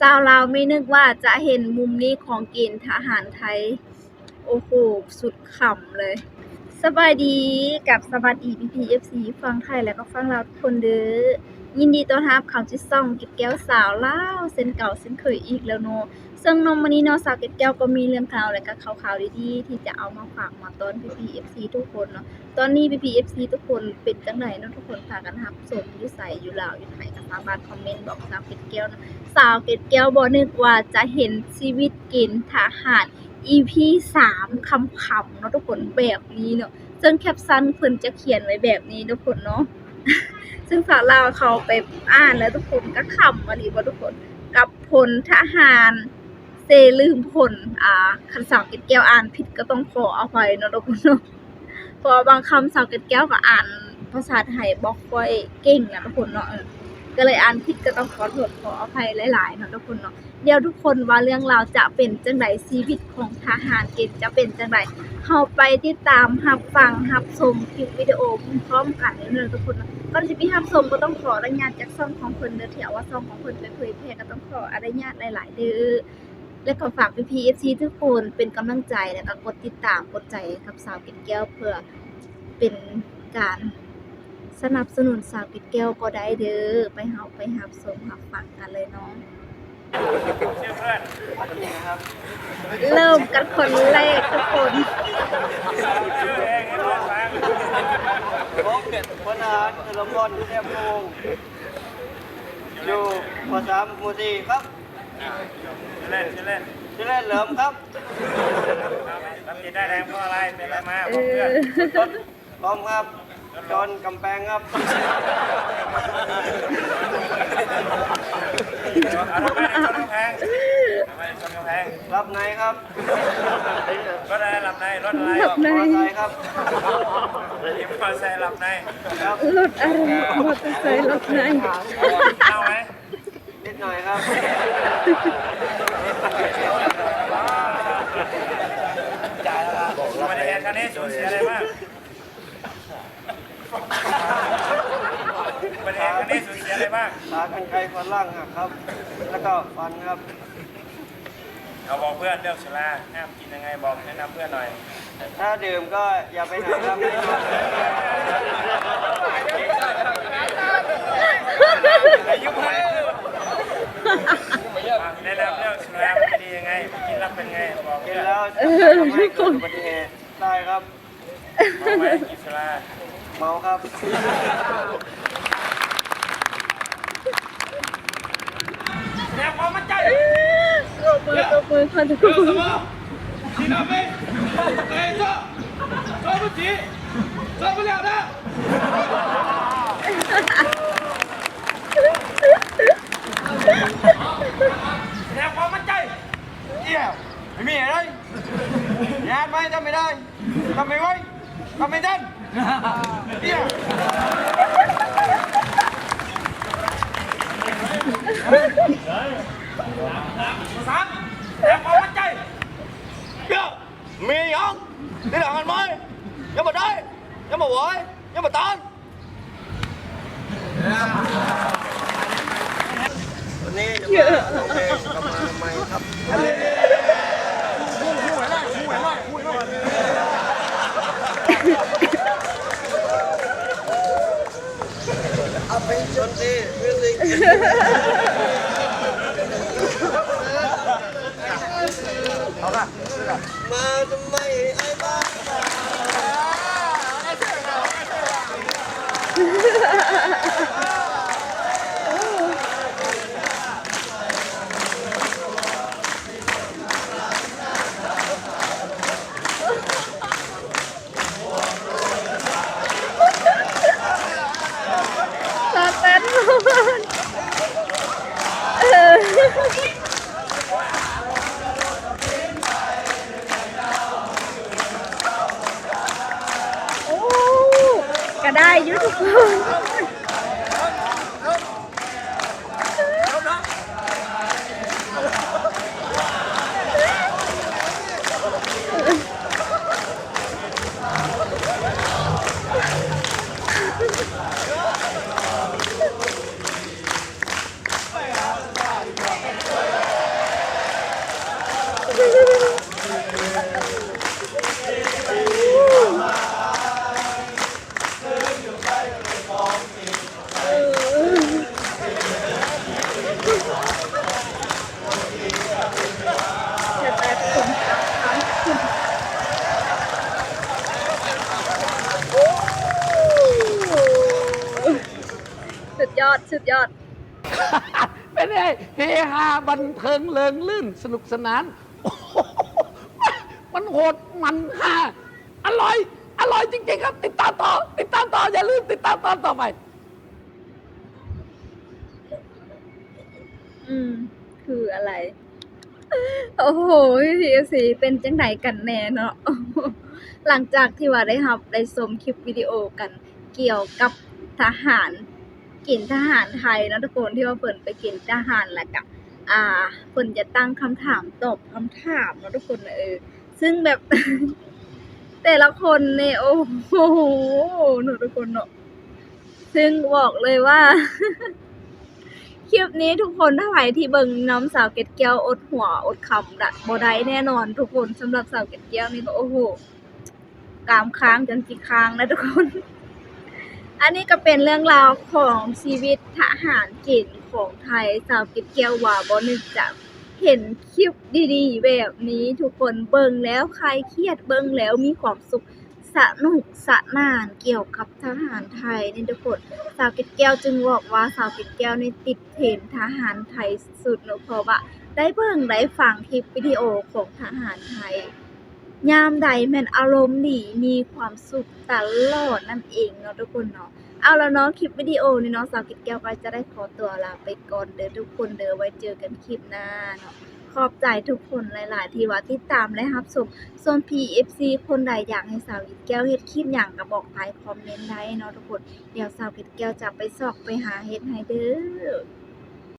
ຊາວລາວໄມ່ນຶກວ່າຈະເຫັນມຸມນີ້ຂອງເກນທະຫານໄທ. ໂອ້ໂຫ ສຸດຂຳເລີຍ. ສະບາຍດີກັບສະຫວັດດີພີ່ໆ ເອັຟຊີ ຝັ່ງໄທ ແລະກໍຝັ່ງລາວທຸກຄົນເດີ້. ຍິນດີຕ້ອນຮັບເຂົ້າສູ່ຊ່ອງເກັດແກ້ວຊາວລາວ ເຊັ່ນເກົ່າເຊັ່ນເຄີຍອີກແລ້ວເນາະ. ເຊິ່ງເນາະ ມື້ນີ້ເນາະ ສາວເກັດແກ້ວກໍມີເລື່ອງລາວ ແລະກໍຂ່າວໆ ດີໆ ທີ່ຈະເອົາມາຝາກມາຕ້ອນພີ່ໆ ເອັຟຊີ ທຸກຄົນເນາະ. ຕອນນີ້ພີ່ໆ ເອັຟຊີ ທຸກຄົນເປັນຈັ່ງໃດເນາະ? ທຸກຄົນພາກັນຮັບຊົມຢູ່ໃສ? ຢູ່ລາວ ຢູ່ໄທ ກໍສາມາດຄອມເມັນບອກສາວເກັດແກ້ວນະ. ສາວເກັດແກ້ວບໍ່ນຶກວ່າຈະເຫັນຊີວິດເກນທະຫານ ອີພີສາມ ຄຳໆ ເນາະທຸກຄົນ ແບບນີ້ເນາະ. ເຊິ່ງແຄບຊັນເພິ່ນຈະຂຽນໄວ້ແບບນີ້ທຸກຄົນເນາະ. ເຊິ່ງສາວລາວເຂົາໄປອ່ານແລ້ວທຸກຄົນກໍຂຳອີ່ຫຼີບໍ່ທຸກຄົນ ກັບພົນທະຫານເຊລືມພົນ. ອາ ຄັນສາວເກັດແກ້ວອ່ານຜິດກໍຕ້ອງຂໍອະໄພເນາະທຸກຄົນເນາະ. ເພາະວ່າບາງຄຳສາວເກັດແກ້ວກໍອ່ານພາສາໄທບໍ່ຄ່ອຍເກັ່ງນະທຸກຄົນເນາະ. ເອີ ກໍເລີຍອ່ານຜິດກໍຕ້ອງຂໍໂທດຂໍອະໄພຫຼາຍໆ ເນາະທຸກຄົນເນາະ. ດຽວທຸກຄົນວ່າເລື່ອງລາວຈະເປັນຈັ່ງໃດ ຊີວິດຂອງທະຫານເກນຈະເປັນຈັ່ງໃດ ເຮົາໄປຕິດຕາມຮັບຟັງຮັບຊົມຄລິບວິດີໂອພ້ອມໆ ກັນເລີຍເນາະທຸກຄົນເນາະ. ກ່ອນຊິໄປຮັບຊົມກໍຕ້ອງຂໍອະນຸຍາດຈາກຊ່ອງຂອງເພິ່ນເດີ້ ທີ່ເອົາວ່າຊ່ອງຂອງເພິ່ນໄປເຜີຍແຜ່ ກໍຕ້ອງຂໍອະນຸຍາດຫຼາຍໆ ເດີ້. ແລະກໍຝາກພີ່ໆ ເອັຟຊີ ທຸກຄົນເປັນກຳລັງໃຈ ແລະກໍກົດຕິດຕາມກົດໃຈໃຫ້ກັບສາວເກັດແກ້ວ ເພື່ອເປັນການສະໜັບສະໜູນສາວເກັດແກ້ວກໍໄດ້ເດີ້. ໄປເຮົາໄປຮັບຊົມຮັບຟັງກັນເລີຍເນາະ. ເລີ່ມກັນຄົນແລກທຸກຄົນ. ຜົມ ພົນທະຫານ ຈະລະມອນ ແທບວົງ ຢູ່ ປໍສາມ ໝູ່ສີ່ ຄັບ. ຊື່ເລ່ນ ຊື່ເລ່ນ ຊື່ເລ່ນເຫຼີມຄັບ. ຮັບຜິດໄດ້ແຮງເພາະອະໄລ? ເປັນອະໄລມາ? ເອີ ພ້ອມຄັບ. ຈອນກຳແພງຄັບ. ເອົາລົດມາຈາກກຳແພງ ເອົາມາຈາກກຳແພງ. ຫຼັບໃນຄັບ. ລົດອະໄລຫຼັບໃນ? ລົດອະໄລ? ມອເຕີໄຊຄັບ. ຂີ່ມອເຕີໄຊຫຼັບໃນ. ລົດອະໄລ? ມອເຕີໄຊຫຼັບໃນ. ເຫຼົ້າໄໝ? ນິດໜ້ອຍຄັບ. ອຸບັດຕິເຫດຄັ້ງນີ້ສູນເສຍອະໄລບ້າງ? ອຸບັດຕິເຫດຄັ້ງນີ້ສູນເສຍອະໄລບ້າງ? ຂາ ກັນໄກ ຂວານລ່າງຫັກຄັບ ແລ້ວກໍຟັນຄັບ. ເອົາ ບອກເພື່ອນເລື່ອງສຸລາ ຫ້າມກິນຍັງໄງ ບອກແນະນຳເພື່ອນໜ້ອຍ. ຖ້າดื่มก็อย่าไปไหนครับ. ແນະນຳເລື່ອງສຸລາ ມັນຈະດີຍັງໄງ ກິນແລ້ວເປັນໄງ ບອກເພື່ອນ. ກິນแล้วทำให้เกิดอุบัติเหตุได้ครับ. ເມົາໄໝ? ກິນສຸລາ. ເມົາຄັບ. ສະແດງຄວາມໝັ້ນໃຈ. ຕົບມື ຕົບມືກ່ອນທຸກຄົນ. ສະແດງຄວາມໝັ້ນໃຈ. ເອີຍ ໄມ່ມີອະໄລ. ຍາດໄໝ? ທຳໄມ່ໄດ້. ທຳໄມ່ໄຫວ. ທຳໄມ່ທັນ. ເອີຍ ສາມ ສະແດງຄວາມໝັ້ນໃຈ. ເອີຍ ມີຫຍັງ? ຕິດຫຼັງກັນໄໝ? ຍັງບໍ່ໄດ້ ຍັງບໍ່ໄຫວ ຍັງບໍ່ທັນ. ວັນນີ້ຈະມາຮ້ອງເພງກັບມາໃໝ່ຄັບ. ເອົາເພງຊົນເດ ມິວສິກ. ເອົາລະ ມາທຳໄມອ້າຍບ້ານ. ຕາແປ້ນ. ເອີ ໂອ້ ກະໄດ້ຢູ່ທຸກຄົນ. ເ ຍອດ เป็นไง เฮฮาบันเทิงเริงรื่นสนุกสนาน มันโหดมันฮา อร่อย อร่อยจริงๆครับ ติดตามต่อ ติดตามต่อ อย่าลืมติดตามตอนต่อไป อืม คืออะไร โอ้โห พี่ๆ เอฟซี เป็นจั่งใดกันแน่เนาะ หลังจากที่ว่าได้รับได้ชมคลิปวิดีโอกันเกี่ยวกับทหาร เกณฑ์ทหารไทยเนาะทุกคน ที่ว่าเพิ่นไปเกณฑ์ทหารแล้วก็ อ่า เพิ่นจะตั้งคำถามตอบคำถามเนาะทุกคน เออ ซึ่งแบบ แต่ละคนนี่ โอ้โห เนาะทุกคนเนาะ ซึ่งบอกเลยว่า คลิปนี้ทุกคน ถ้าใผที่เบิ่งนำสาวเกดแก้วอดหัวอดขำละบ่ได้แน่นอนทุกคน สำหรับสาวเกดแก้วนี่ก็ โอ้โห กรามค้างจนสิค้างนะทุกคน อันนี้ก็เป็นเรื่องราวของชีวิตทหารเกณฑ์ของไทย สาวเกดแก้วว่าบ่นึกจะเห็นคลิปดีๆ แบบนี้ ทุกคนเบิ่งแล้วคลายเครียด เบิ่งแล้วมีความสุข สนุกสนานเกี่ยวกับทหารไทยนี่ทุกคน สาวเกดแก้วจึงบอกว่าสาวเกดแก้วนี่ติดเทรนทหารไทยสุดๆ เนาะ เพราะว่าได้เบิ่งได้ฟังคลิปวิดีโอของทหารไทย ยามใดแม่นอารมณ์ดี มีความสุขตลอดนั่นเองเนาะทุกคนเนาะ เอาละเนาะ คลิปวิดีโอนี้เนาะ สาวเกดแก้วก็จะได้ขอตัวลาไปก่อนเด้อทุกคนเด้อ ไว้เจอกันคลิปหน้าเนาะ ขอบใจทุกคนหลายๆ ที่ว่าติดตามและรับชม ส่วนพี่ๆ เอฟซี คนใดอยากให้สาวเกดแก้วเฮ็ดคลิปหยังก็บอกใต้คอมเมนต์ได้เนาะทุกคน เดี๋ยวสาวเกดแก้วจะไปซอกไปหาเฮ็ดให้เด้อ